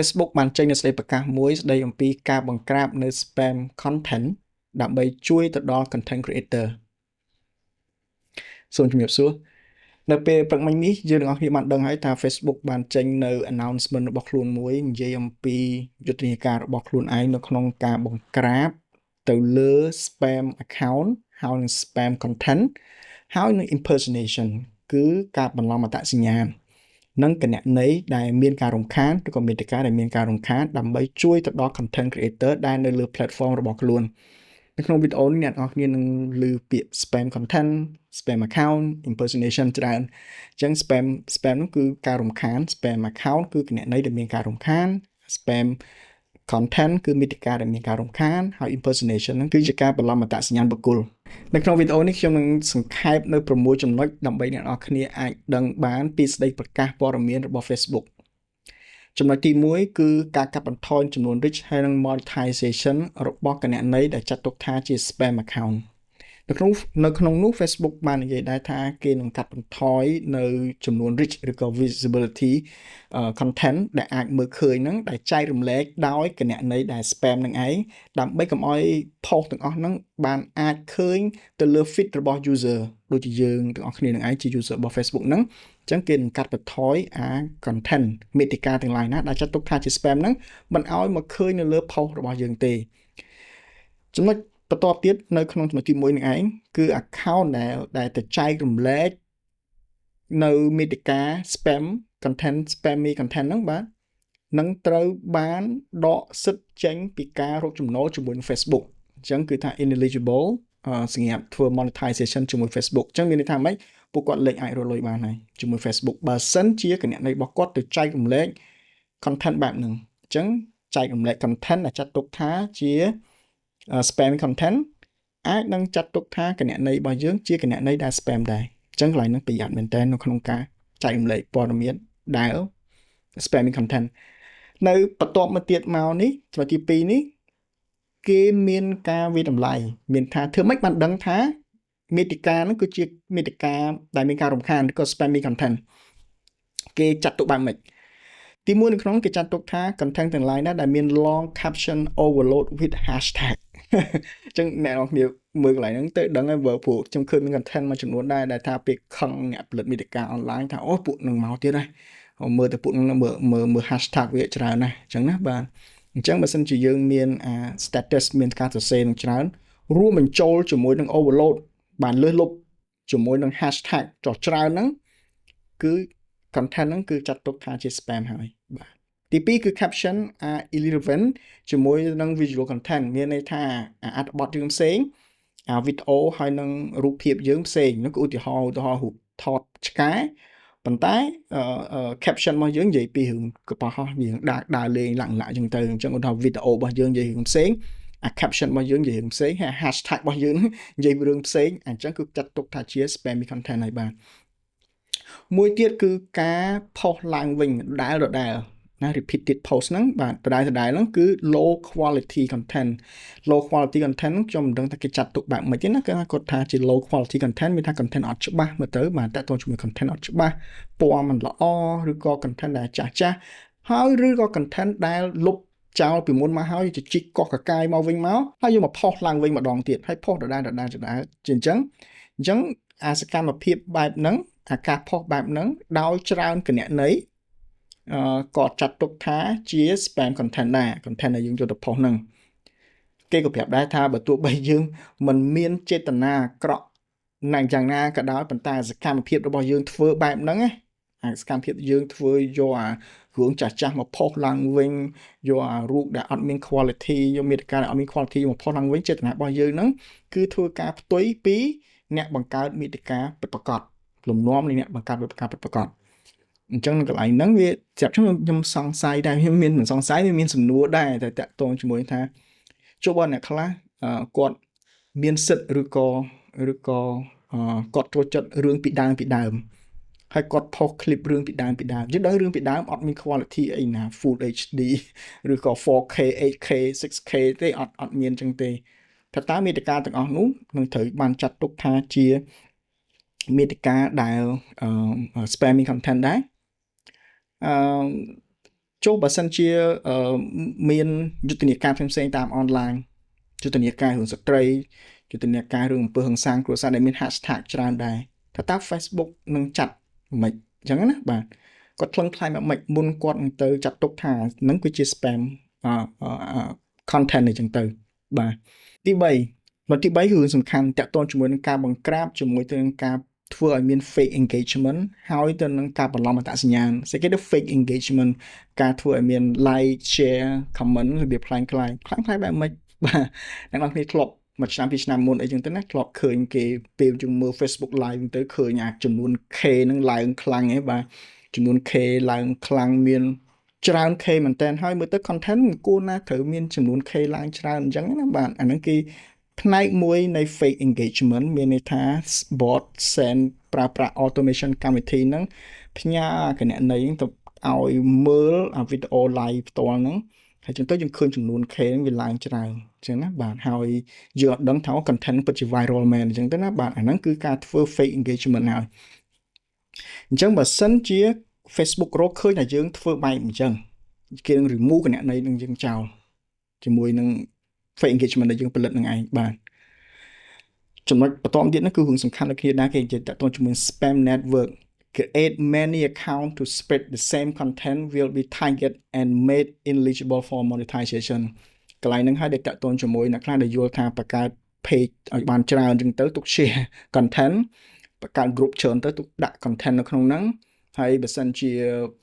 Facebook បានចេញនូវសេចក្តីប្រកាសមួយស្តីអំពីការបង្ក្រាបនៅ spam content ដើម្បីជួយទៅដល់ content creator។ សូមជំរាបសួរនៅពេលព្រឹកមិញនេះយើងទាំងអស់គ្នាបានដឹងហើយថា Facebook បានចេញនៅ announcement របស់ខ្លួនមួយនិយាយអំពីយុទ្ធនាការរបស់ខ្លួនឯងនៅក្នុងការបង្ក្រាបទៅលើ spam account ហើយនិង spam content ហើយនិង impersonation គឺការបន្លំអត្តសញ្ញាណនិងគណនីដែលមានការរំខានឬក៏មាតិកាដែលមានការរំខានដើម្បីជួយទៅដល់ content creator ដែលនៅលើ platform របស់ខ្លួននៅក្នុងវីដេអូនេះអ្នកទាំងអស់គ្នានឹងឮពាក្យ spam content, spam account, impersonation ច្រើនអញ្ចឹង spam នោះគឺការរំខាន spam account គឺគណនីដែលមានការរំខាន spam content គឺមាតិកាដែលមានការរំខានហើយ impersonation ហ្នឹងគឺជាការបន្លំអត្តសញ្ញាណបុគ្គលនៅក្នុងវីដេអូនេះខ្ញុំនឹងសង្ខេបនៅ6ចំណុចដើម្បីអ្នកទាំងអស់គ្នាអាចដឹងបានពីសេចក្តីប្រកាសព័ត៌មានរបស់ Facebook។ ចំណុចទី1គឺការកាត់បន្ថយចំនួន reach ហើយនិង monetization របស់គណនីដែលចាត់ទុកថាជា spam account។ នៅក្នុងនោះ Facebook បាននិយាយដែរថាគេនឹងកាត់បន្ថយនៅចំនួន reach ឬក៏ visibility content ដែលអាចមើលឃើញហ្នឹងដែលចែករំលែកដោយគណនីដែល spam នឹងឯងដើម្បីកុំឲ្យ post ទាំងអស់ហ្នឹងបានអាចឃើញទៅលើ feed របស់ user ដូចជាយើងទាំងអស់គ្នានឹងឯងជា user របស់ Facebook ហ្នឹងអញ្ចឹងគេនឹងកាត់បន្ថយអា content មាតិកាទាំងឡាយណាដែលចាត់ទុកថាជា spam ហ្នឹងមិនឲ្យមកឃើញនៅលើ post របស់យើងទេ។ចំណុចបន្ទាប់ទៀតនៅក្នុងចំណុចទី1នឹងឯងគឺ account ដែលទៅចែករំលែកនៅមាតិកា spam content, spammy content ហ្នឹងបាទនឹងត្រូវបានដកសិទ្ធចេញពីការរកចំណូលជាមួយនឹង Facebook។ អញ្ចឹងគឺថា ineligible សម្រាប់ធ្វើ monetization ជាមួយ Facebook។ អញ្ចឹងមានន័យថាម៉េចពួកគាត់លែងអាចរកលុយបានហើយជាមួយ Facebook បើសិនជាគណនីរបស់គាត់ទៅចែករំលែក content បែបហ្នឹងអញ្ចឹងចែករំលែក content ដែលចាត់ទុកថាជា spam content អាចនឹងចាត់ទុកថាគណនីរបស់យើងជាគណនីដែល spam ដែរអញ្ចឹងកន្លែងហ្នឹងប្រយ័ត្នមែនតើនៅក្នុងការចែករំលែកព័ត៌មានដែល spamming content។ នៅបន្ទាប់មកទៀតមកនេះចំណុចទី2នេះគេមានការវាយតម្លៃមានថាធ្វើម៉េចបានដឹងថាមាតិកាហ្នឹងគឺជាមាតិកាដែលមានការរំខានឬក៏ spammy content គេចាត់ទុកបែបម៉េចទីមួយនៅក្នុងគេចាត់ទុកថា content ទាំងឡាយណាដែលមាន long caption overload with hashtag។ អញ្ចឹងអ្នកទាំងអស់គ្នាមើលកន្លែងហ្នឹងទៅដឹងហើយបើព្រោះខ្ញុំឃើញមាន content មួយចំនួនដែរដែលថាពេលខឹងអ្នកផលិតមាតិកាអនឡាញថាអូពួកនឹងមកទៀតហើយមើលតែពួកនឹងមើលមើលមើល hashtag វាច្រើនណាស់អញ្ចឹងណាបាទអញ្ចឹងបើសិនជាយើងមានអា status មានការសរសេរនឹងច្រើនរួមបញ្ចូលជាមួយនឹង overload បានលើសលប់ជាមួយនឹង hashtag ចុះច្រើនហ្នឹងគឺ content ហ្នឹងគឺចាត់ទុកថាជា spam ហើយបាទទី2គឺ caption are irrelevant ជាមួយនឹង visual content មានន័យថាអាអត្ថបទយើងផ្សេងអាវីដេអូហើយនឹងរូបភាពយើងផ្សេងនោះគឺឧទាហរណ៍រូបថតឆ្កែប៉ុន្តែ caption របស់យើងនិយាយពីរឿងកប៉ាល់ហោះយើងដើរដើរលេងឡាក់ឡាក់ចឹងទៅអញ្ចឹងឧទាហរណ៍វីដេអូរបស់យើងនិយាយរឿងផ្សេងអា caption របស់យើងនិយាយរឿងផ្សេងហើយ hashtag របស់យើងនិយាយរឿងផ្សេងអញ្ចឹងគឺចាត់ទុកថាជា spammy content ហើយបាទមួយទៀតគឺការផុសឡើងវិញដដែលដដែលណា repeated post ហ្នឹងបាទដដែលដដែលហ្នឹងគឺ low quality content។ Low quality content ហ្នឹងខ្ញុំមិនដឹងថាគេចាត់ទុកបែបម៉េចទេណាគឺគាត់ថាជា low quality content មានថា content អត់ច្បាស់មើលទៅបាទតើតើជាមួយ content អត់ច្បាស់ពណ៌មិនល្អឬក៏ content ដែលចាស់ចាស់ហើយឬក៏ content ដែលលុបចោលពីមុនមកហើយទៅជីកកោះកកាយមកវិញមកហើយយកមកផុសឡើងវិញម្ដងទៀតហើយផុសដដែលដដែលដដែលជាអញ្ចឹងអាសកម្មភាពបែបហ្នឹងអាការផុសបែបហ្នឹងដោយច្រើនគណនីអឺក៏ចាត់ទុកថាជា spam content ដែរ content ដែលយើងយកទៅផុសហ្នឹងគេក៏ប្រាប់ដែរថាបើទោះបីយើងមិនមានចេតនាអាក្រក់ណាយ៉ាងណាក៏ដោយប៉ុន្តែសកម្មភាពរបស់យើងធ្វើបែបហ្នឹងណាអាសកម្មភាពយើងធ្វើយកអារឿងចាស់ចាស់មកផុសឡើងវិញយកអារូបដែលអត់មាន quality យកមាតិកាដែលអត់មាន quality មកផុសឡើងវិញចេតនារបស់យើងហ្នឹងគឺធ្វើការផ្ទុយពីអ្នកបង្កើតមាតិកាពិតប្រាកដលំនាំនៃអ្នកបង្កើតមាតិកាពិតប្រាកដអញ្ចឹងនៅកន្លែងហ្នឹងវាស្រាប់ខ្ញុំខ្ញុំសង្ស័យដែរខ្ញុំមានមិនសង្ស័យវាមានសំណួរដែរតែតាក់ទងជាមួយថាជួបបើអ្នកខ្លះគាត់មានសិទ្ធឬក៏គាត់ចូលចិត្តរឿងពីដើមពីដើមហើយគាត់ផុស clip រឿងពីដើមពីដើមយើងដឹងរឿងពីដើមអត់មាន quality អីណា Full HD ឬក៏ 4K 8K 6K ទេអត់អត់មានចឹងទេថាតើមាតិកាទាំងអស់នោះនឹងត្រូវបានចាត់ទុកថាជាមាតិកាដែល spamming content ដែរអឺ ចុះបើសិនជាមានយុទ្ធនាការផ្សេងៗតាមអនឡាញយុទ្ធនាការរឿងស្ត្រីយុទ្ធនាការរឿងអំពើហិង្សាគ្រួសារដែលមាន hashtag ច្រើនដែរថាតើ Facebook នឹងចាត់មិនអញ្ចឹងណាបាទគាត់ថ្លឹងថ្លែងមកមិនមុនគាត់នឹងទៅចាត់ទុកថានឹងគឺជា spam content អញ្ចឹងទៅបាទទី3មកទី3គឺសំខាន់តាក់ទងជាមួយនឹងការបង្ក្រាបជាមួយទៅនឹងការធ្វើឲ្យមាន fake engagement ហើយទៅនឹងការបន្លំអត្តសញ្ញាណស្អីគេទៅ fake engagement ការធ្វើឲ្យមាន like share comment របៀបក្លែងក្លាយក្លែងក្លាយបែបម៉េចបាទអ្នកនរគ្នាធ្លាប់មួយឆ្នាំពីរឆ្នាំមុនអីចឹងទៅណាធ្លាប់ឃើញគេពេលយើងមើល Facebook Live ទៅឃើញអាចំនួន K ហ្នឹងឡើងខ្លាំងឯងបាទចំនួន K ឡើងខ្លាំងមានច្រើន K មែនតើហើយមើលទៅ content គួរណាត្រូវមានចំនួន K ឡើងច្រើនអញ្ចឹងណាបាទអាហ្នឹងគេផ្នែកមួយនៃ fake engagement មានន័យថា bot send ប្រើប្រាស់ automation កម្មវិធីហ្នឹងផ្ញើគណនីហ្នឹងទៅឲ្យមើលអាវីដេអូ live ផ្ទាល់ហ្នឹងហើយចឹងទៅយើងឃើញចំនួន K ហ្នឹងវាឡើងច្រើនអញ្ចឹងណាបាទហើយយើងអត់ដឹងថា content ពិតជា viral មែនអញ្ចឹងទៅណាបាទអាហ្នឹងគឺការធ្វើ fake engagement ហើយអញ្ចឹងបើសិនជា Facebook រកឃើញថាយើងធ្វើបែបអញ្ចឹងគេនឹង remove គណនីនឹងយើងចោលជាមួយនឹង fake engagement ដែលយើងផលិតនឹងឯងបាទចំណុចបន្តទៀតនោះគឺរឿងសំខាន់ដូចគ្នាដែរគេនិយាយតាក់ទងជាមួយ spam network create many account to spread the same content will be target and made ineligible for monetization កន្លែងហ្នឹងហើយដែលតាក់ទងជាមួយអ្នកខ្លះដែលយល់ថាបង្កើត page ឲ្យបានច្រើនអញ្ចឹងទៅទុក share content បង្កើត group ច្រើនទៅទុកដាក់ content នៅក្នុងហ្នឹងហើយបើសិនជា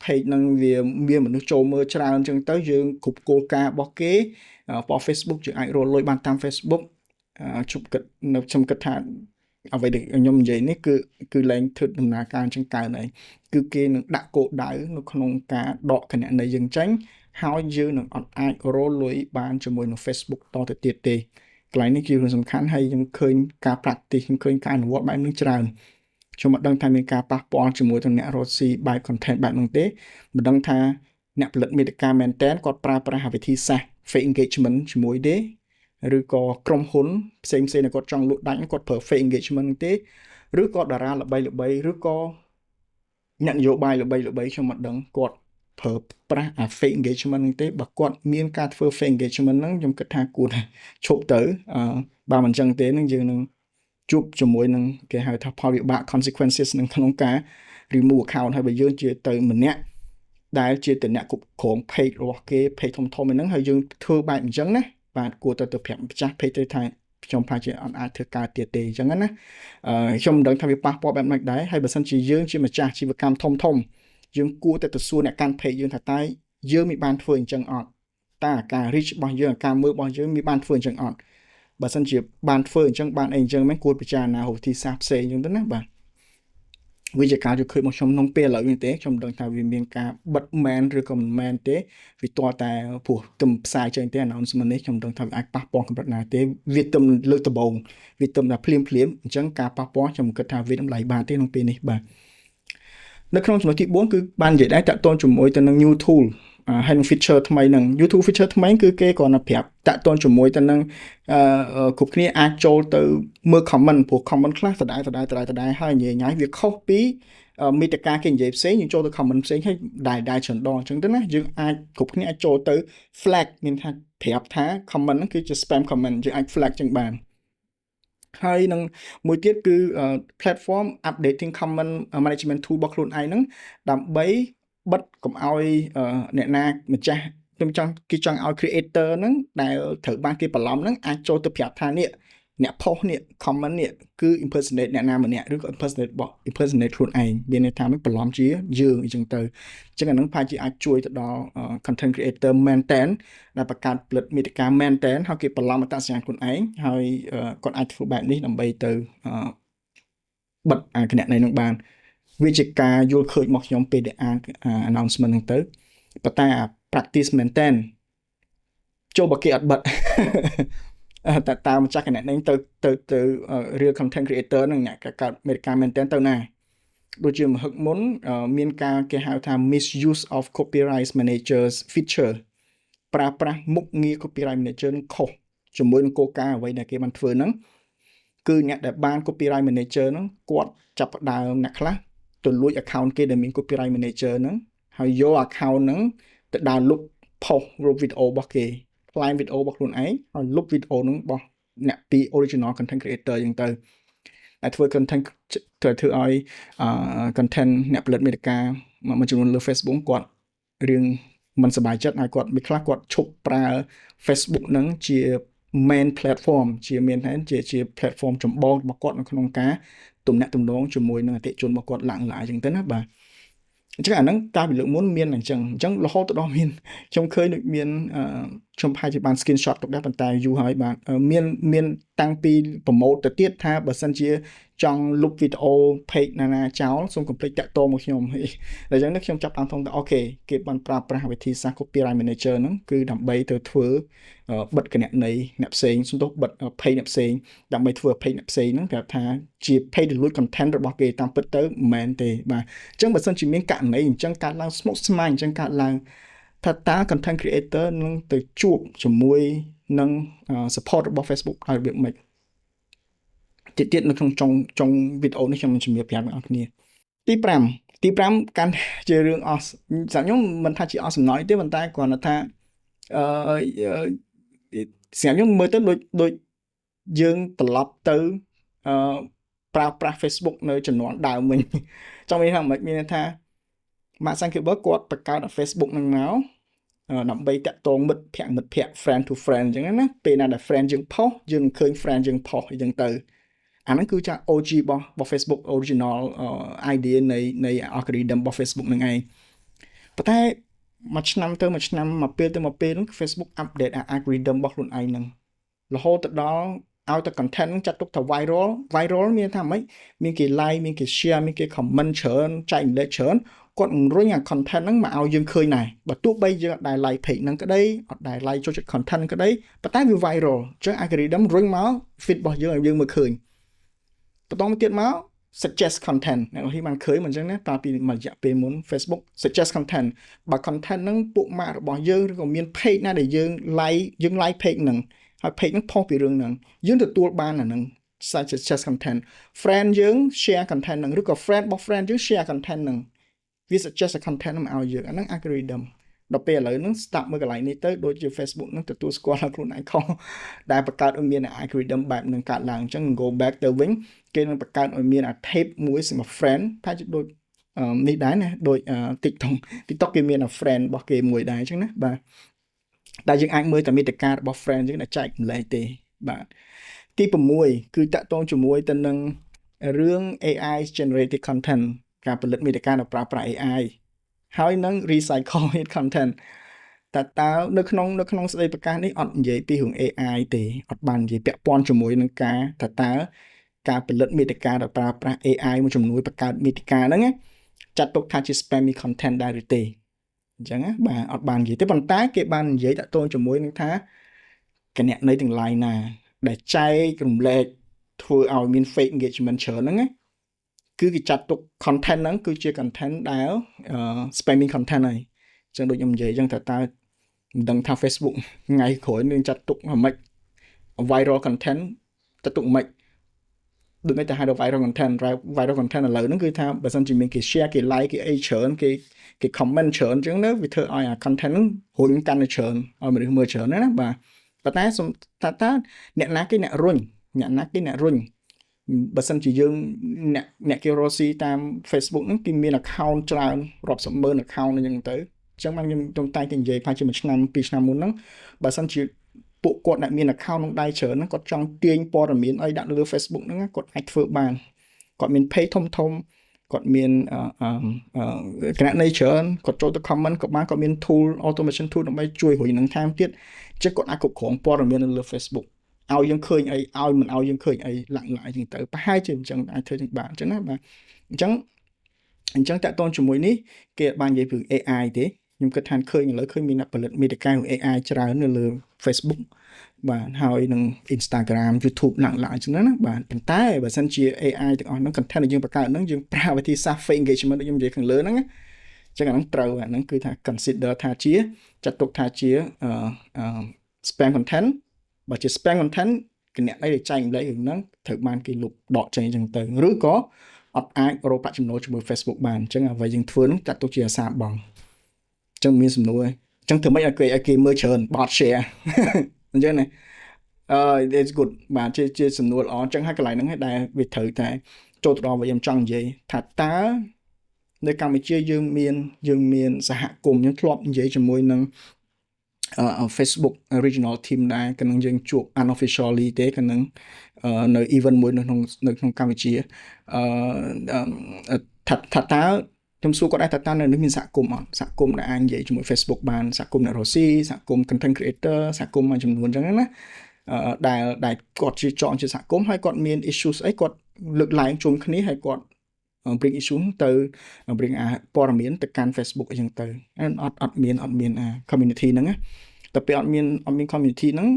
page ហ្នឹងវាមានមនុស្សចូលមើលច្រើនអញ្ចឹងទៅយើងគ្រប់គោលការណ៍របស់គេរបស់ Facebook យើងអាចរកលុយបានតាម Facebook ជប់គិតនៅខ្ញុំគិតថាអ្វីដែលខ្ញុំនិយាយនេះគឺគឺលែងធ្វើដំណើរការអញ្ចឹងកើនហើយគឺគេនឹងដាក់គោលដៅនៅក្នុងការដកគណនីយើងចេញហើយយើងនឹងអត់អាចរកលុយបានជាមួយនឹង Facebook តទៅទៀតទេកន្លែងនេះជារឿងសំខាន់ហើយខ្ញុំឃើញការ practice ខ្ញុំឃើញការអនុវត្តបែបនេះច្រើនខ្ញុំមិនដឹងថាមានការប៉ះពាល់ជាមួយនឹងអ្នករកស៊ីបែប content បែបហ្នឹងទេមិនដឹងថាអ្នកផលិតមាតិកាមែនតើគាត់ប្រើប្រាស់វិធីសាស្ត្រ fake engagement ជាមួយទេឬក៏ក្រុមហ៊ុនផ្សេងផ្សេងដែលគាត់ចង់លក់ដាច់គាត់ប្រើ fake engagement ទេឬក៏តារាល្បីល្បីឬក៏អ្នកនយោបាយល្បីល្បីខ្ញុំមិនដឹងគាត់ប្រើប្រាស់អា fake engagement ហ្នឹងទេបើគាត់មានការធ្វើ fake engagement ហ្នឹងខ្ញុំគិតថាគួរតែឈប់ទៅអឺបើមិនចឹងទេនឹងយើងនឹងជួបជាមួយនឹងគេហៅថាផលវិបាក consequences នឹងក្នុងការ remove account ហើយបើយើងជាទៅម្នាក់ដែលជាតអ្នកគ្រប់គ្រង page របស់គេ page ធំធំហ្នឹងហើយយើងធ្វើបែបអញ្ចឹងណាបាទគួរតែទៅប្រាប់ម្ចាស់ page ទៅថាខ្ញុំប្រហែលជាអត់អាចធ្វើការទៀតទេអញ្ចឹងណាអឺខ្ញុំមិនដឹងថាវាប៉ះពាល់បែបម៉េចដែរហើយបើសិនជាយើងជាម្ចាស់អាជីវកម្មធំធំយើងគួរតែទៅសួរអ្នកកាន់ page យើងថាតើយើងមានបានធ្វើអញ្ចឹងអត់តើការ reach របស់យើងការមើលរបស់យើងមានបានធ្វើអញ្ចឹងអត់បើសិនជាបានធ្វើអញ្ចឹងបានអីអញ្ចឹងមែនគួរពិចារណារកវិធីសាស្ត្រផ្សេងអញ្ចឹងទៅណាបាទវាជាការយល់ឃើញរបស់ខ្ញុំក្នុងពេលឥឡូវនេះទេខ្ញុំមិនដឹងថាវាមានការបិទមែនឬក៏មិនមែនទេវាតតែព្រោះទំផ្សាយចេញទេ announcement នេះខ្ញុំមិនដឹងថាវាអាចប៉ះពាល់កម្រិតណាទេវាទំលើកដំបូងវាទំតែភ្លាមភ្លាមអញ្ចឹងការប៉ះពាល់ខ្ញុំគិតថាវាតម្លៃបានទេក្នុងពេលនេះបាទនៅក្នុងចំណុចទី4គឺបាននិយាយដែរតាក់ទងជាមួយទៅនឹង new tool ហើយនឹង feature ថ្មីហ្នឹង YouTube feature ថ្មីគឺគេគ្រាន់តែប្រាប់តាក់ទងជាមួយទៅនឹងអឺគ្រប់គ្នាអាចចូលទៅមើល comment ព្រោះ comment ខ្លះដដែលដដែលដដែលដដែលហើយនិយាយញ៉ៃវាខុសពីមេតិកាគេនិយាយផ្សេងយើងចូលទៅ comment ផ្សេងហើយដែរដែរច្រើនដងអញ្ចឹងទៅណាយើងអាចគ្រប់គ្នាអាចចូលទៅ flag មានថាប្រាប់ថា comment ហ្នឹងគឺជា spam comment យើងអាច flag ចឹងបានហើយនឹងមួយទៀតគឺ platform updating comment management tool របស់ខ្លួនឯងហ្នឹងដើម្បីបិទកុំឲ្យអ្នកណាម្ចាស់ខ្ញុំចង់គេចង់ឲ្យ creator ហ្នឹងដែលត្រូវបានគេបន្លំហ្នឹងអាចចូលទៅប្រាប់ថានេះអ្នកផុសនេះ comment នេះគឺ impersonate អ្នកណាម្នាក់ឬក៏ impersonate របស់ impersonate ខ្លួនឯងមានន័យថាមិនបន្លំជាយើងអញ្ចឹងទៅអញ្ចឹងអាហ្នឹងប្រហែលជាអាចជួយទៅដល់ content creator មែនតែនដែលបង្កើតផលិតមាតិកាមែនតែនហើយគេបន្លំអត្តសញ្ញាណខ្លួនឯងហើយគាត់អាចធ្វើបែបនេះដើម្បីទៅបិទអាគណនីនឹងបានវាជាការយល់ឃើញរបស់ខ្ញុំពេលដែលអាន announcement ហ្នឹងទៅប៉ុន្តែអា practice មែនតែនចូលបើគេអត់បិទតែតាមម្ចាស់គណនីទៅទៅទៅ real content creator ហ្នឹងអ្នកកើតមាតិកាមែនតែនទៅណាដូចជាមហឹកមុនមានការគេហៅថា misuse of copyright managers feature ប្រើប្រាស់មុខងារ copyright manager នឹងខុសជាមួយនឹងគោលការណ៍អ្វីដែលគេបានធ្វើហ្នឹងគឺអ្នកដែលបាន copyright manager ហ្នឹងគាត់ចាប់ផ្ដើមអ្នកខ្លះទៅលួច account គេដែលមាន copyright manager ហ្នឹងហើយយក account ហ្នឹង ទៅដើរលុប post រូបវីដេអូរបស់គេ ប្លែងវីដេអូរបស់ខ្លួនឯងហើយលុបវីដេអូហ្នឹងរបស់អ្នកពី original content creator អញ្ចឹងទៅតែធ្វើ content ធ្វើធ្វើឲ្យ content អ្នកផលិតមាតិកាមួយចំនួនលើ Facebook គាត់រឿងមិនសប្បាយចិត្តហើយគាត់មានខ្លះគាត់ឈប់ប្រើ Facebook ហ្នឹងជា main platform ជាមានថាជា platform ចម្បងរបស់គាត់នៅក្នុងការទំនាក់ទំនងជាមួយនឹងអតិថិជនរបស់គាត់ឡើងឡាយអញ្ចឹងទៅណាបាទអញ្ចឹងអាហ្នឹងកាលពីលើកមុនមានអញ្ចឹងអញ្ចឹងរហូតទៅដល់មានខ្ញុំឃើញដូចមានខ្ញុំប្រហែលជាបាន screenshot ទុកដែរប៉ុន្តែយូរហើយបាទមានតាំងពី promote ទៅទៀតថាបើសិនជាចង់លុបវីដេអូ page ណាណាចោលសូមកុំភ្លេចតាក់ទងមកខ្ញុំ។តែអញ្ចឹងខ្ញុំចាប់តាមថងថា okay គេបានប្រើប្រាស់វិធីសាស្ត្រ copyright manager ហ្នឹងគឺដើម្បីទៅធ្វើបិទគណនីអ្នកផ្សេងសុំទោសបិទ page អ្នកផ្សេងដើម្បីធ្វើ page អ្នកផ្សេងហ្នឹងប្រាប់ថាជា page ដែលលួច content របស់គេតាមពិតទៅមិនមែនទេបាទអញ្ចឹងបើសិនជាមានករណីអញ្ចឹងកើតឡើងស្មុគស្មាញអញ្ចឹងកើតឡើងថាតើ content creator នឹងទៅជួបជាមួយនឹង support របស់ Facebook ដោយរបៀបម៉េចទៀតទៀតនៅក្នុងចុងចុងវីដេអូនេះខ្ញុំនឹងជំរាបប្រាប់អ្នកនរគ្នាទី5ទី5កាន់ជារឿងអស់សម្រាប់ខ្ញុំមិនថាជាអស់សំណោចទេប៉ុន្តែគ្រាន់តែថាអឺសម្រាប់ខ្ញុំមើលទៅដូចដូចយើងត្រឡប់ទៅអឺប្រើប្រាស់ Facebook នៅជំនាន់ដើមវិញចង់មានថាមិនមានថា Mark Zuckerberg គាត់បង្កើត Facebook នឹងមកដើម្បីតាក់ទងមិត្តភ័ក្តិមិត្តភ័ក្តិ friend to friend អញ្ចឹងណាពេលណាដែល friend យើង post យើងនឹងឃើញ friend យើង post អញ្ចឹងទៅអាហ្នឹងគឺជា OG របស់ Facebook original idea នៃ algorithm របស់ Facebook ហ្នឹងឯងប៉ុន្តែមួយឆ្នាំទៅមួយឆ្នាំមួយពេលទៅមួយពេលហ្នឹង Facebook update algorithm របស់ខ្លួនឯងហ្នឹងរហូតទៅដល់ឲ្យតែ content ហ្នឹងចាត់ទុកថា viral viral មានថាម៉េចមានគេ like មានគេ share មានគេ comment ច្រើនចែករំលែកច្រើនគាត់នឹងរុញអា content ហ្នឹងមកឲ្យយើងឃើញដែរបើទោះបីយើងអត់ដែល like page ហ្នឹងក្តីអត់ដែល like ចូលចិត្ត content ក្តីប៉ុន្តែវា viral អញ្ចឹង algorithm រុញមក feed របស់យើងឲ្យយើងមើលឃើញបន្តមកទៀតមក suggest content អ្នកនរបានឃើញមិនអញ្ចឹងណាតាពីមួយរយៈពេលមុន Facebook suggest content បើ content ហ្នឹងពួកម៉ាករបស់យើងឬក៏មាន page ណាដែលយើង like យើង like page ហ្នឹងហើយ page ហ្នឹង post ពីរឿងហ្នឹងយើងទទួលបានអាហ្នឹង suggest content friend យើង share content ហ្នឹងឬក៏ friend របស់ friend យើង share content ហ្នឹងវា suggest content ហ្នឹងមកឲ្យយើងអាហ្នឹង algorithm ដល់ពេលឥឡូវហ្នឹង start មើលកន្លែងនេះទៅដូចជា Facebook ហ្នឹងទទួលស្គាល់ថាខ្លួនឯងខុសដែលបង្កើតឲ្យមាន algorithm បែបហ្នឹងកើតឡើងអញ្ចឹង go back ទៅវិញគេនឹងបង្កើតឲ្យមានអា tab មួយសម្រាប់ friend ថាជាដូចនេះដែរណាដូច TikTok TikTok គេមានអា friend របស់គេមួយដែរអញ្ចឹងណាបាទតែយើងអាចមើលតែមាតិការបស់ friend យើងដែលចែករំលែកទេបាទទី6គឺតាក់ទងជាមួយទៅនឹងរឿង AI generated content ការផលិតមាតិកាដោយប្រើប្រាស់ AI ហើយនឹង recycle content តើតើនៅក្នុងស្ដីប្រកាសនេះអត់និយាយពីរឿង AI ទេអត់បាននិយាយពាក់ព័ន្ធជាមួយនឹងការតើតើការផលិតមាតិកាដោយប្រើប្រាស់ AI មួយជំនួយបង្កើតមាតិកាហ្នឹងចាត់ទុកថាជា spammy content ដែរឬទេអញ្ចឹងណាបាទអត់បាននិយាយទេប៉ុន្តែគេបាននិយាយតាក់ទងជាមួយនឹងថាគណនីទាំងឡាយណាដែលចែករំលែកធ្វើឲ្យមាន fake engagement ច្រើនហ្នឹងណាគឺគេចាត់ទុក content ហ្នឹងគឺជា content ដែល spamming content ហើយអញ្ចឹងដូចខ្ញុំនិយាយអញ្ចឹងតើតើមិនដឹងថា Facebook ថ្ងៃក្រោយនឹងចាត់ទុកម៉េច viral content ចាត់ទុកម៉េចដូចមិនទៅហៅថា viral content viral content ឥឡូវហ្នឹងគឺថាបើសិនជាមានគេ share គេ like គេអីច្រើនគេគេ comment ច្រើនអញ្ចឹងទៅវាធ្វើឲ្យអា content ហ្នឹងរុញកាន់តែច្រើនឲ្យមនុស្សមើលច្រើនណាបាទប៉ុន្តែសុំតើតើអ្នកណាគេអ្នករុញអ្នកណាគេអ្នករុញបើសិនជាយើងអ្នកអ្នកគេរកស៊ីតាម Facebook ហ្នឹងគេមាន account ច្រើនរាប់សិបម៉ឺន account អញ្ចឹងទៅអញ្ចឹងបានខ្ញុំតែងតែនិយាយថាជាមួយឆ្នាំពីរឆ្នាំមុនហ្នឹងបើសិនជាពួកគាត់អ្នកមាន account ក្នុងដៃច្រើនហ្នឹងគាត់ចង់ទាញព័ត៌មានអីដាក់លើ Facebook ហ្នឹងគាត់អាចធ្វើបានគាត់មាន page ធំធំគាត់មានគណនីច្រើនគាត់ចូលទៅ comment ក៏បានគាត់មាន tool automation tool ដើម្បីជួយរុញនឹងថែមទៀតអញ្ចឹងគាត់អាចគ្រប់គ្រងព័ត៌មាននៅលើ Facebook ឲ្យយើងឃើញអីឲ្យមិនឲ្យយើងឃើញអីលាក់លាក់អញ្ចឹងទៅប្រហែលជាអញ្ចឹងអាចធ្វើចឹងបានអញ្ចឹងណាបាទអញ្ចឹងអញ្ចឹងតាក់ទងជាមួយនេះគេបាននិយាយពី AI ទេខ្ញុំគិតថាឃើញឥឡូវឃើញមានអ្នកផលិតមាតិកា AI ច្រើននៅលើ Facebook បាទហើយនឹង Instagram YouTube ឡើងឡើងអញ្ចឹងណាបាទប៉ុន្តែបើសិនជា AI ទាំងអស់ហ្នឹង content ដែលយើងបង្កើតហ្នឹងយើងប្រើវិធីសាស្ត្រ fake engagement ដូចខ្ញុំនិយាយខាងលើហ្នឹងណាអញ្ចឹងអាហ្នឹងត្រូវអាហ្នឹងគឺថា consider ថាជាចាត់ទុកថាជា spam content បើជា spam content គណនីដែលចែករំលែករឿងហ្នឹងត្រូវបានគេលុបដកចេញអញ្ចឹងទៅឬក៏អត់អាចរកប្រាក់ចំណូលជាមួយ Facebook បានអញ្ចឹងអ្វីយើងធ្វើហ្នឹងចាត់ទុកជាអាសាបង់ ចឹងមានសំណួរអញ្ចឹងធ្វើម៉េចឲ្យគេមើលច្រើន bot share អញ្ចឹងណាអឺ it's good បាទជាសំណួរល្អអញ្ចឹងហើយកន្លែងហ្នឹងឯងដែលវាត្រូវតែចូលទៅដល់វិញខ្ញុំចង់និយាយថាតើនៅកម្ពុជាយើងមានសហគមន៍យើងធ្លាប់និយាយជាមួយនឹង Facebook regional team ដែរកាលនឹងយើងជួប unofficially ទេកាលនឹងនៅ event មួយនៅក្នុងកម្ពុជាថាតើខ្ញុំសួរគាត់ដែរថាតើនៅនេះមានសហគមន៍អត់សហគមន៍ដែលអាចនិយាយជាមួយ Facebook បានសហគមន៍អ្នករកស៊ីសហគមន៍ content creator សហគមន៍មួយចំនួនអញ្ចឹងណាដែលគាត់ជាចងជាសហគមន៍ហើយគាត់មាន issues អីគាត់លើកឡើងជុំគ្នាហើយគាត់ bring issue ទៅ bring អាព័ត៌មានទៅកាន់ Facebook អញ្ចឹងទៅអត់អត់មានអត់មានអា community ហ្នឹងណាតែពេលអត់មាន community ហ្នឹង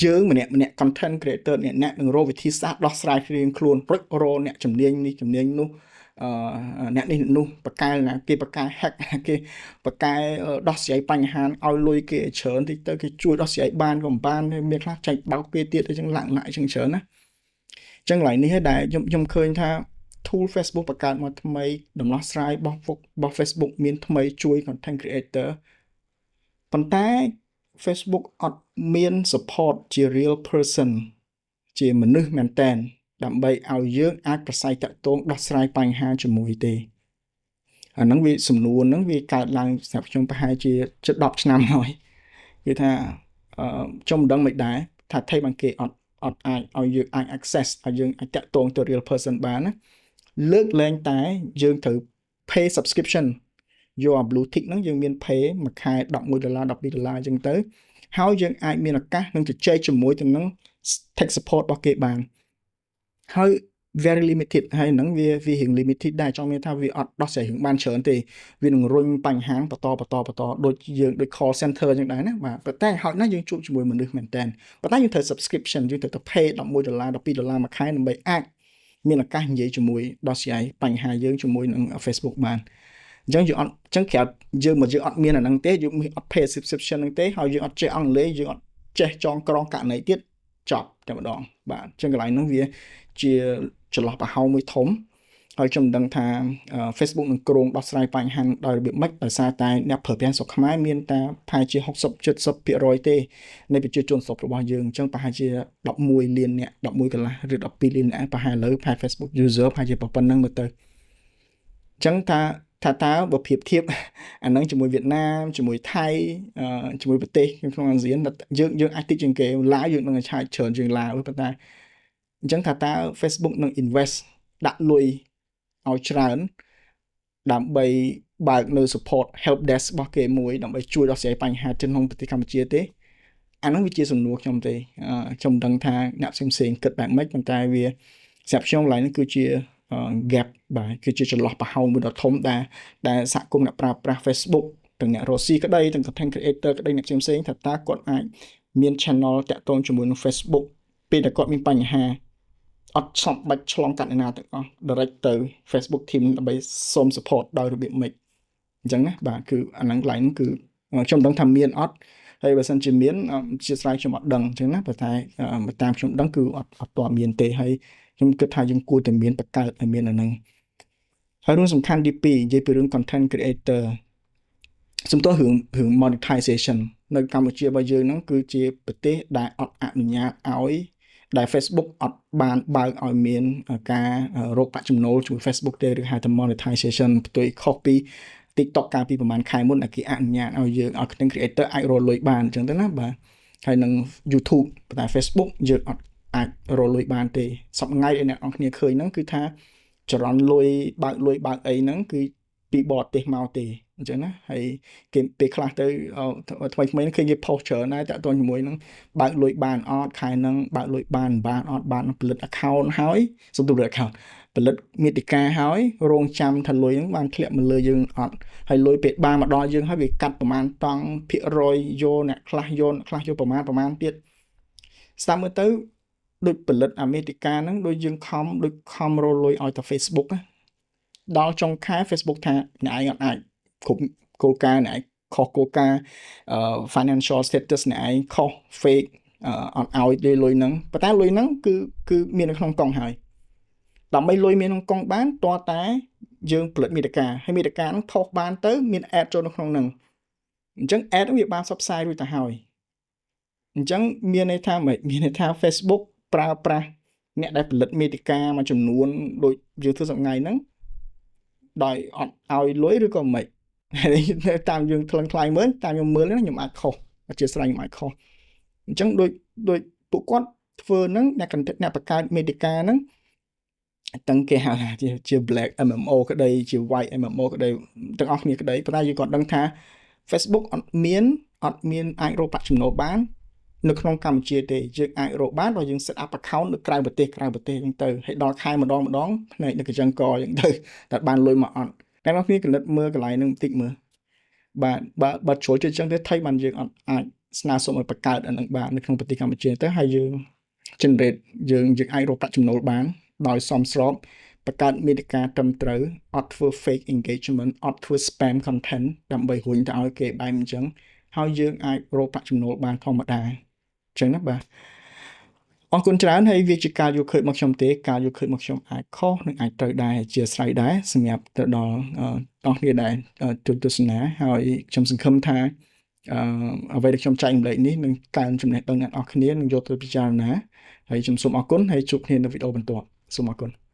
យើងម្នាក់ម្នាក់ content creator អ្នកអ្នកនឹងរកវិធីសាស្ត្រដោះស្រាយរៀងខ្លួនរុចរកអ្នកជំនាញនេះជំនាញនោះអ្នកនេះនោះបកែណាគេបកែ hack គេបកែដោះស្រាយបញ្ហាឲ្យលុយគេច្រើនតិចទៅគេជួយដោះស្រាយបានក៏មិនបានមានខ្លះចែកបោកគេទៀតអញ្ចឹងលាក់លាក់អញ្ចឹងច្រើនណាអញ្ចឹងកន្លែងនេះឯងដែលខ្ញុំឃើញថា tool Facebook បង្កើតមកថ្មីដំណោះស្រាយរបស់ Facebook មានថ្មីជួយ content creator ប៉ុន្តែ Facebook អត់មាន support ជា real person ជាមនុស្សមែនតែនដើម្បីឲ្យយើងអាចប្រស័យតាក់ទងដោះស្រាយបញ្ហាជាមួយទេអាហ្នឹងវាសំណួរហ្នឹងវាកើតឡើងសម្រាប់ខ្ញុំប្រហែលជាជិត10ឆ្នាំហើយគឺថាអឺខ្ញុំមិនដឹងមិនដែរថាថៃបានគេអត់អាចឲ្យយើងអាច access ឲ្យយើងអាចតាក់ទងទៅ real person បានណាលើកលែងតែយើងត្រូវ pay subscription យកអា blue tick ហ្នឹងយើងមាន pay មួយខែ11ដុល្លារ12ដុល្លារអញ្ចឹងទៅហើយយើងអាចមានឱកាសនឹងជជែកជាមួយទៅនឹង tech support របស់គេបានហើយ very limited ហើយហ្នឹងវារៀង limited ដែរចង់មានថាវាអត់ដោះស្រាយរឿងបានច្រើនទេវានឹងរុញបញ្ហាបន្តបន្តបន្តដូចយើងដូច call center អញ្ចឹងដែរណាបាទប៉ុន្តែហើយណាយើងជួបជាមួយមនុស្សមែនតើប៉ុន្តែយើងត្រូវ subscription យើងត្រូវទៅ pay 11ដុល្លារ12ដុល្លារមួយខែដើម្បីអាចមានឱកាសនិយាយជាមួយដោះស្រាយបញ្ហាយើងជាមួយនឹង Facebook បានអញ្ចឹងយើងអត់អញ្ចឹងក្រៅយើងមកយើងអត់មានអាហ្នឹងទេយើងអត់ pay subscription ហ្នឹងទេហើយយើងអត់ចេះអង់គ្លេសយើងអត់ចេះចងក្រងករណីទៀតចប់តែម្ដងបាទអញ្ចឹងកន្លែងហ្នឹងវាជាចន្លោះប្រហោងមួយធំហើយខ្ញុំមិនដឹងថា Facebook នឹងគ្រោងដោះស្រាយបញ្ហាដោយរបៀបម៉េចដោយសារតែអ្នកប្រើប្រាស់ស្រុកខ្មែរមានតែប្រហែលជា60 70%ទេនៃប្រជាជនស្រុករបស់យើងអញ្ចឹងប្រហែលជា11លានអ្នក11កន្លះឬ12លានអ្នកប្រហែលលើប្រហែល Facebook user ប្រហែលជាប៉ុណ្្នឹងមើលទៅអញ្ចឹងថាតើបើប្រៀបធៀបអាហ្នឹងជាមួយវៀតណាមជាមួយថៃជាមួយប្រទេសក្នុងអាស៊ានយើងអាចតិចជាងគេឡាវយើងនឹងឆាយច្រើនជាងឡាវប៉ុន្តែអញ្ចឹងថាតើ Facebook នឹង invest ដាក់លុយឲ្យច្រើនដើម្បីបើកនៅ support help desk របស់គេមួយដើម្បីជួយដោះស្រាយបញ្ហាក្នុងប្រទេសកម្ពុជាទេអាហ្នឹងវាជាសំណួរខ្ញុំទេខ្ញុំមិនដឹងថាអ្នកផ្សេងផ្សេងគិតបែបម៉េចប៉ុន្តែវាសម្រាប់ខ្ញុំកន្លែងនេះគឺជា gap បាទគឺជាចន្លោះប្រហោងមួយដ៏ធំដែលសហគមន៍អ្នកប្រើប្រាស់ Facebook ទាំងអ្នករកស៊ីក្តីទាំង content creator ក្តីអ្នកផ្សេងផ្សេងថាតើគាត់អាចមាន channel តាក់ទងជាមួយនឹង Facebook ពេលដែលគាត់មានបញ្ហាអត់ឆ្លងបាច់ឆ្លងកាត់អ្នកណាទាំងអស់ direct ទៅ Facebook team ដើម្បីសុំ support ដោយរបៀបម៉េចអញ្ចឹងណាបាទគឺអាហ្នឹងកន្លែងហ្នឹងគឺខ្ញុំមិនដឹងថាមានអត់ហើយបើសិនជាមានជាស្រ័យខ្ញុំអត់ដឹងអញ្ចឹងណាប៉ុន្តែតាមខ្ញុំដឹងគឺអត់ទាន់មានទេហើយខ្ញុំគិតថាយើងគួរតែមានបង្កើតឲ្យមានអាហ្នឹងហើយរឿងសំខាន់ទី2និយាយពីរឿង content creator សំទោសរឿងរឿង monetization នៅកម្ពុជារបស់យើងហ្នឹងគឺជាប្រទេសដែលអត់អនុញ្ញាតឲ្យដែល Facebook អត់បានបើកឲ្យមានការរកប្រាក់ចំណូលជាមួយ Facebook ទេឬហៅថា monetization ផ្ទុយខុសពី TikTok កាលពីប្រហែលខែមុនដែលគេអនុញ្ញាតឲ្យយើងឲ្យ content creator អាចរកលុយបានអញ្ចឹងទៅណាបាទហើយនឹង YouTube ប៉ុន្តែ Facebook យើងអត់អាចរកលុយបានទេសប្ងៃដែលអ្នកនរគ្នាឃើញហ្នឹងគឺថាចរន្តលុយបើកលុយបើកអីហ្នឹងគឺពីបរទេសមកទេអញ្ចឹងណាហើយគេពេលខ្លះទៅថ្មីថ្មីហ្នឹងឃើញគេផុសច្រើនដែរតាក់ទងជាមួយនឹងបើកលុយបានអត់ខែហ្នឹងបើកលុយបានបានអត់បានផលិត account ហើយសុំទោសផលិត account ផលិតមាតិកាហើយរងចាំថាលុយហ្នឹងបានធ្លាក់មកលើយើងអត់ហើយលុយពេលបានមកដល់យើងហើយវាកាត់ប្រមាណតង់ភាគរយយកអ្នកខ្លះយកអ្នកខ្លះយកប្រមាណប្រមាណទៀតស្ដាប់មើលទៅដូចផលិតអាមេរិកាហ្នឹងដូចយើងខំដូចខំរលុយឲ្យតែ Facebook ណាដល់ចុងខែ Facebook ថាអ្នកឯងអត់អាចគ្រប់គោលការណ៍អ្នកឯងខុសគោលការណ៍ financial status អ្នកឯងខុស fake អត់ឲ្យទេលុយហ្នឹងប៉ុន្តែលុយហ្នឹងគឺមាននៅក្នុងកង់ហើយ ដើម្បីលុយមានក្នុងកុងបានតើតែយើងផលិតមាតិកាហើយមាតិកាហ្នឹងផុសបានទៅមាន ad ចូលនៅក្នុងហ្នឹងអញ្ចឹង ad ហ្នឹងវាបានផ្សព្វផ្សាយរួចទៅហើយអញ្ចឹងមានន័យថាម៉េចមានន័យថា Facebook ប្រើប្រាស់អ្នកដែលផលិតមាតិកាមួយចំនួនដូចយើងធ្វើសប្តាហ៍ថ្ងៃហ្នឹងដោយអត់ឲ្យលុយឬក៏មិនតាមយើងថ្លឹងថ្លែងមើលតាមខ្ញុំមើលហ្នឹងខ្ញុំអាចខុសអធិស្ឋានខ្ញុំអាចខុសអញ្ចឹងដូចដូចពួកគាត់ធ្វើហ្នឹងអ្នកអ្នកបង្កើតមាតិកាហ្នឹងទាំងគេហៅថាជា black MMO ក្តីជា white MMO ក្តីទាំងអស់គ្នាក្តីប៉ុន្តែយើងក៏ដឹងថា Facebook អត់មានអាចរកប្រាក់ចំណូលបាននៅក្នុងកម្ពុជាទេយើងអាចរកបានដល់យើង set up account នៅក្រៅប្រទេសក្រៅប្រទេសអញ្ចឹងទៅហើយដល់ខែម្ដងម្ដងភ្នែកនៅកញ្ចឹងកអញ្ចឹងទៅតែបានលុយមកអត់តែអ្នកគ្នាគណិតមើលកន្លែងហ្នឹងបន្តិចមើលបាទបើបើជ្រុលជាអញ្ចឹងទេថៃបានយើងអត់អាចស្នើសុំឲ្យបង្កើតអានឹងបាននៅក្នុងប្រទេសកម្ពុជាទៅហើយយើង generate យើងយើងអាចរកប្រាក់ចំណូលបានដោយសមស្របបង្កើតមាតិកាត្រឹមត្រូវអត់ធ្វើ fake engagement អត់ធ្វើ spam content ដើម្បីរុញទៅឲ្យគេបែបអញ្ចឹងហើយយើងអាចរកប្រាក់ចំណូលបានធម្មតាអញ្ចឹងណាបាទអរគុណច្រើនហើយវាជាការយល់ឃើញមកខ្ញុំទេការយល់ឃើញមកខ្ញុំអាចខុសនិងអាចត្រូវដែរជាស្រ័យដែរសម្រាប់ទៅដល់អស់គ្នាដែលជួយទស្សនាហើយខ្ញុំសង្ឃឹមថាអឺអ្វីដែលខ្ញុំចែករំលែកនេះនឹងកើនចំណេះដឹងអ្នកនរគ្នានឹងយកទៅពិចារណាហើយខ្ញុំសូមអរគុណហើយជួបគ្នានៅវីដេអូបន្ទាប់សូមអរគុណ។